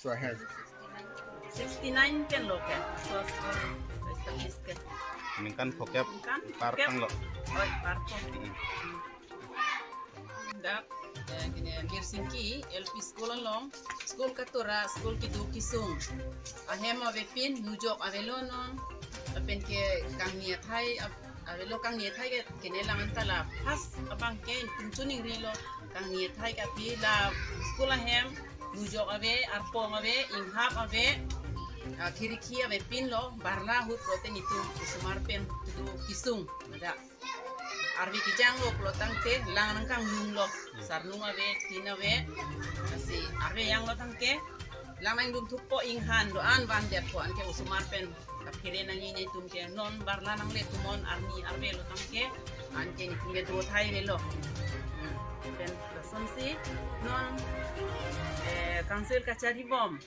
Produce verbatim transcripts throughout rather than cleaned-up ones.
So ahead. Sixty-nine pen lo ke. So, so, establish ke. Ningkan phokep. Ningkan par phokep. Tanglo. Oi, par tang. Mm. Dak, eh, kene Birsingki L P School along, school katura, school keduk kesung. Ahem avepin, nujok avelo non, lapen ke kangni athai, ap-, avelo kangni athai ke, kene lang anta la first abang ke, itum choningrilo, kangni athai ke aphi la school ahem, nujok ave, arpong ave, inghap ave, ah, khiriki avepinlo, barla ahut pulote nelitum osomar pen keduk kesung, ada. Arve kejanglo pulo tangte, lang nangkanglunglo. Hmm. Sarnung ave, tin ave. Lasi arve janglo tangte, lang nangdun thuppo, inghan do-an vandetpo, anke osomar pen kaphere nangji nelitum ke, non barla nangle tumon arni arve lo tangte, anke nelitum ke do thai avelo. Hmm. Pen lasonsi non, eh, council kacharibom,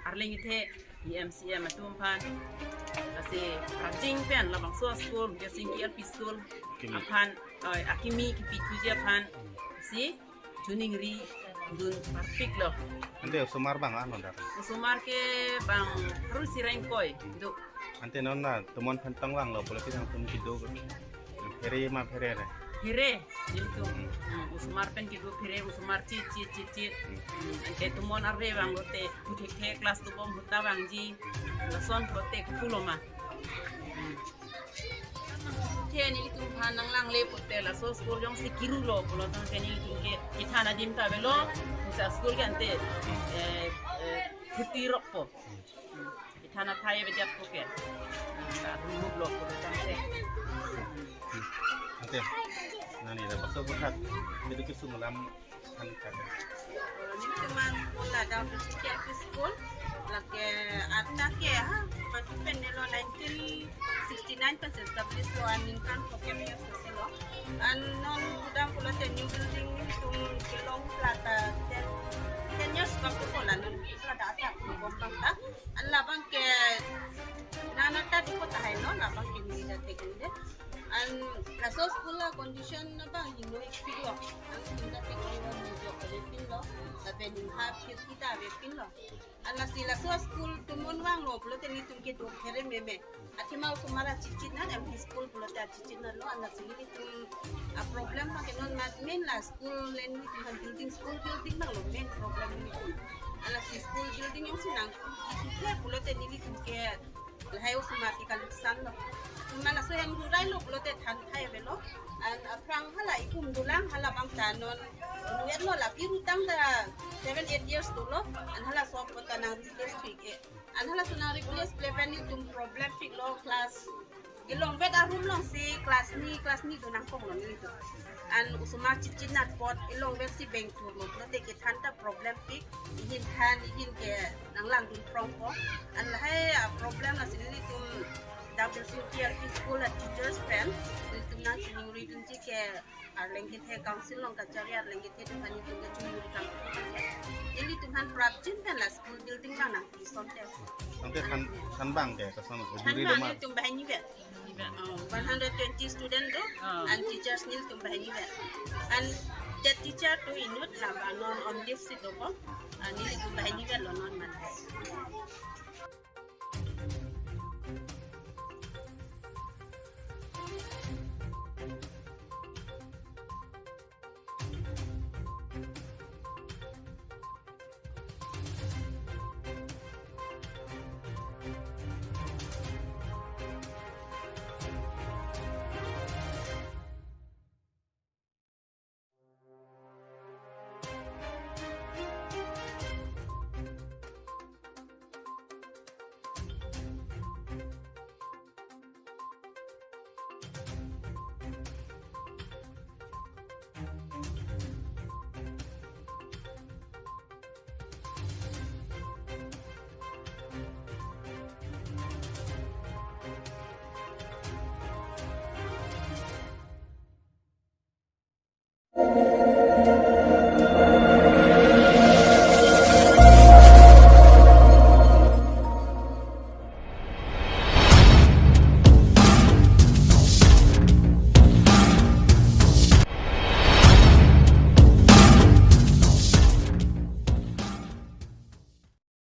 arleng kethe E M C M atum aphan, lasi prapjin pen labangso school, Birsingki L P School, kimi, aphan, oi, akimi kipi thuji aphan, si choningridun parpiklo. Ante osomar bang ano dar? Osomar ke bang pharo isi ra ingkoi do. Ante non na tumon aphan tangvanglo, pulo pinang tum keduk. Phere ma phere re? Phere, nelitum. Hmm. Hmm, osomar pen keduk phere, osomar chit, chit, chit, chit. Hmm. Hmm, anke tumon arve vanglo te, puthek the class dobom ahut ta vangji. Lason pulote kupulo ma. Hmm. The nelitum aphan nanglangle pulote, laso school jongsi kirulo pulo tangte nelitum ke kethan adim ta avelo. Pusi school ke ante, eh, eh, khuti rokpo. Hmm. Kethan athai avedetpo ke. Ka rumuk lo ko tang se. Ante. Nani la bakso buthak. Keduk kesung alam than kata. Nelitum an pula da Birsingki L P School. Lake anta ke ha, patu pen nelo nineteen sixty-nine pen establish lo, an ningkan phokep years lo. An non kudam pulote new building nelitum kelong plata ten, ten years bang ko la non plata athak bom bang ta. An labang ke nana ta di kota hai no, labang ke neli ta theklong det. An laso school a condition labang hingno ik pik lo. An hingno ta theklong lo, nujok avepinlo, lapen inghap khirki ta avepinlo. An lasi laso school tumon vanglo pulote nelitum keduk phere meme. Athema osomar achitchit nan, M P school pulote achitchit nan lo, an lasi nelitum a problem ma ke non mat main la school le nelitum aphan building, school building bang lo main problem nelitum. An lasi school building jongsi nang, isi ke pulote nelitum ke lahai osomar ke kalusan lo. Mane laso hem rurai lo pulote than thai avelo. An aphrang hala ikum dolang, hala bang ta non ruet lo, la piru tang ta seven, eight years dolo. An hala sop ta nang replace thik e. An halaso nang replace ple pen nelitum problem pik lo, class kelongvet a room alongsi class ni, class ni do nangkok lo nelitum. An osomar chitchit nat apot kelongvet si bengthur lo pulote kethan ta problem pik, ihin than, ihin ke nanglangdun prongpo. An lahai a problem lasi nelitum da Birsingki L P School a teachers pen nelitum nangchiningridunji ke arleng kethe council along kachari arleng kethe atum aphan nelitum kachingri kangtung. Nelitum aphan prapjin pen la school building bang nangpi asonte. Ante than, than bang ke, koson, than ujuri bang loma? Nelitum banghini vet. Oh, one hundred twenty student do, ah, and teachers nelitum banghini vet. And that teacher to inut la bang non on leave si dopo. Ah, nelitum banghini vet lo non.